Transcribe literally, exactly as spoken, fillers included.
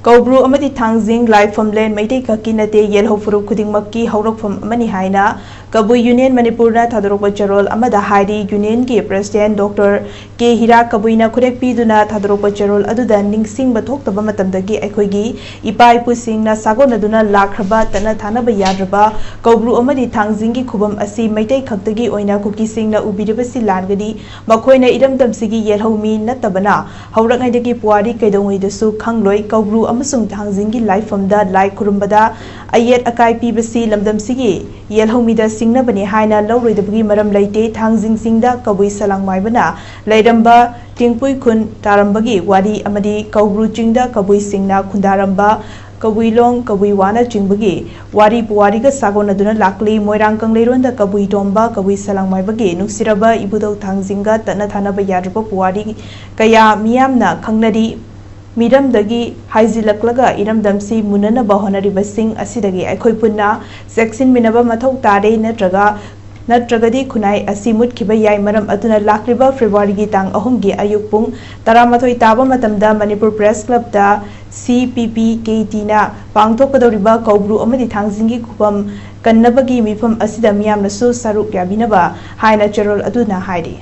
ꯀꯧꯕ꯭ꯔꯨ ꯑꯃꯗꯤ ꯊꯥꯡꯖꯤꯡ ꯂꯥꯏꯐꯝꯂꯦꯟ ꯃꯩꯇꯩ ꯈꯛꯀꯤ ꯅꯠꯇꯦ, ꯌꯦꯜꯍꯧ ꯐꯨꯔꯨꯞ ꯈꯨꯗꯤꯡꯃꯛꯀꯤ ꯍꯧꯔꯛꯐꯝ ꯑꯃꯅꯤ ꯍꯥꯏꯅ ꯀꯕꯨꯏ ꯌꯨꯅꯤꯌꯟ ꯃꯅꯤꯄꯨꯔꯅ ꯊꯥꯗꯣꯔꯛꯄ ꯆꯦꯔꯣꯜ ꯑꯃꯗ ꯍꯥꯏꯔꯤ꯫ ꯌꯨꯅꯤꯌꯟꯒꯤ ꯄ꯭ꯔꯦꯁꯤꯗꯦꯟꯠ ꯗꯣꯛꯇꯔ ꯀꯦ ꯍꯤꯔꯥ ꯀꯕꯨꯏꯅ ꯈꯨꯔꯦꯛ ꯄꯤꯗꯨꯅ ꯊꯥꯗꯣꯔꯛꯄ ꯆꯦꯔꯣꯜ ꯑꯗꯨꯗ ꯅꯤꯡꯁꯤꯡꯕ ꯊꯣꯛꯇꯕ ꯃꯇꯝꯗꯒꯤ ꯑꯩꯈꯣꯏꯒꯤ ꯏꯄꯥ ꯏꯄꯨꯁꯤꯡꯅ ꯁꯥꯒꯣꯟꯅꯗꯨꯅ ꯂꯥꯛꯈ꯭ꯔꯕ ꯇꯠꯅ ꯊꯥꯅꯕ ꯌꯥꯗ꯭ꯔꯕ ꯀꯧꯕ꯭ꯔꯨ ꯑꯃꯗꯤ ꯊꯥꯡꯖꯤꯡꯒꯤ ꯈꯨꯕꯝ ꯑꯁꯤ ꯃꯩꯇꯩ ꯈꯛꯇꯒꯤ ꯑꯣꯏꯅ ꯀꯨꯀꯤꯁꯤꯡꯅ ꯎꯕꯤꯔꯤꯕꯁꯤ ꯂꯥꯟꯒꯅꯤ꯫ ꯃꯈꯣꯏꯅ ꯏꯔꯝꯗꯝꯁꯤꯒꯤ ꯌꯦꯜꯍꯧꯃꯤ ꯅꯠꯇꯕꯅ ꯍꯧꯔꯛꯉꯩꯗꯒꯤ ꯄꯨꯋꯥꯔꯤ ꯀꯩꯗꯧꯉꯩꯗꯁꯨ ꯈꯪꯂꯣꯏ꯫ ꯀꯧꯕ꯭ꯔꯨ ꯑꯃꯁꯨꯡ ꯊꯥꯡꯖꯤꯡꯒꯤ ꯂꯥꯏꯐꯝꯗ ꯂꯥꯏ ꯈꯨꯔꯨꯝꯕꯗ ꯑꯌꯦꯠ ꯑꯀꯥꯏ ꯄꯤꯕꯁꯤ ꯂꯝꯗꯝꯁꯤꯒꯤ ꯌꯦꯜꯍꯧꯃꯤꯗ ꯁꯤꯡꯅꯕꯅꯤ ꯍꯥꯏꯅ ꯂꯧꯔꯣꯏꯗꯕꯒꯤ ꯃꯔꯝ ꯂꯩꯇꯦ꯫ ꯊꯥꯡꯖꯤꯡ ꯆꯤꯡꯗ ꯀꯕꯨꯏ ꯁꯂꯥꯡ ꯃꯥꯏꯕꯅ ꯂꯩꯔꯝꯕ ꯇꯤꯡꯄꯨꯏ ꯈꯨꯟ ꯇꯥꯔꯝꯕꯒꯤ ꯋꯥꯔꯤ ꯑꯃꯗꯤ ꯀꯧꯕ꯭ꯔꯨ ꯆꯤꯡꯗ ꯀꯕꯨꯏꯁꯤꯡꯅ ꯈꯨꯟꯗꯥꯔꯝꯕ ꯀꯕꯨꯏꯂꯣꯡ, ꯀꯕꯨꯏ ꯋꯥꯅ ꯆꯤꯡꯕꯒꯤ ꯋꯥꯔꯤ ꯄꯨꯋꯥꯔꯤꯒ ꯁꯥꯒꯣꯟꯅꯗꯨꯅ ꯂꯥꯛꯂꯤ꯫ ꯃꯣꯏꯔꯥꯡ ꯀꯪꯂꯩꯔꯣꯟꯗ ꯀꯕꯨꯏ ꯇꯣꯝꯕ, ꯀꯕꯨꯏ ꯁꯂꯥꯡ ꯃꯥꯏꯕꯒꯤ ꯅꯨꯡꯁꯤꯔꯕ ꯏꯕꯨꯙꯧ ꯊꯥꯡꯖꯤꯡꯒ ꯇꯠꯅ ꯊꯥꯅꯕ ꯌꯥꯗ꯭ꯔꯕ ꯄꯨꯋꯥꯔꯤ ꯀꯌꯥ ꯃꯤꯌꯥꯝꯅ ꯈꯪꯅꯔꯤ꯫ ꯃꯤꯔꯝꯗꯒꯤ ꯍꯥꯏꯖꯤꯜꯂꯛꯂꯒ ꯏꯔꯝꯗꯝꯁꯤ ꯃꯨꯟꯅꯅꯕ ꯍꯣꯠꯅꯔꯤꯕꯁꯤꯡ ꯑꯁꯤꯗꯒꯤ ꯑꯩꯈꯣꯏ ꯄꯨꯟꯅ ꯆꯦꯛꯁꯤꯟꯃꯤꯟꯅꯕ ꯃꯊꯧ ꯇꯥꯔꯦ, ꯅꯠꯇ꯭ꯔꯒ, ꯅꯠꯇ꯭ꯔꯒꯗꯤ ꯈꯨꯟꯅꯥꯏ ꯑꯁꯤ ꯃꯨꯠꯈꯤꯕ ꯌꯥꯏ꯫ ꯃꯔꯝ ꯑꯗꯨꯅ ꯂꯥꯛꯂꯤꯕ ꯐꯦꯕ꯭ꯔꯨꯋꯥꯔꯤꯒꯤ ꯇꯥꯡ ꯑꯍꯨꯝꯒꯤ ꯑꯌꯨꯛ ꯄꯨꯡ ꯇꯔꯥꯃꯥꯊꯣꯏ ꯇꯥꯕ ꯃꯇꯝꯗ ꯃꯅꯤꯄꯨꯔ ꯄ꯭ꯔꯦꯁ ꯀ꯭ꯂꯕꯇ ꯁꯤ ꯄꯤ ꯄꯤ ꯀꯦ ꯇꯤꯅ ꯄꯥꯡꯊꯣꯛꯀꯗꯧꯔꯤꯕ ꯀꯧꯕ꯭ꯔꯨ ꯑꯃꯗꯤ ꯊꯥꯡꯖꯤꯡꯒꯤ ꯈꯨꯕꯝ ꯀꯟꯅꯕꯒꯤ ꯃꯤꯐꯝ ꯑꯁꯤꯗ ꯃꯤꯌꯥꯝꯅꯁꯨ ꯁꯔꯨꯛ ꯌꯥꯕꯤꯅꯕ ꯍꯥꯏꯅ ꯆꯦꯔꯣꯜ ꯑꯗꯨꯅ ꯍꯥꯏꯔꯤ꯫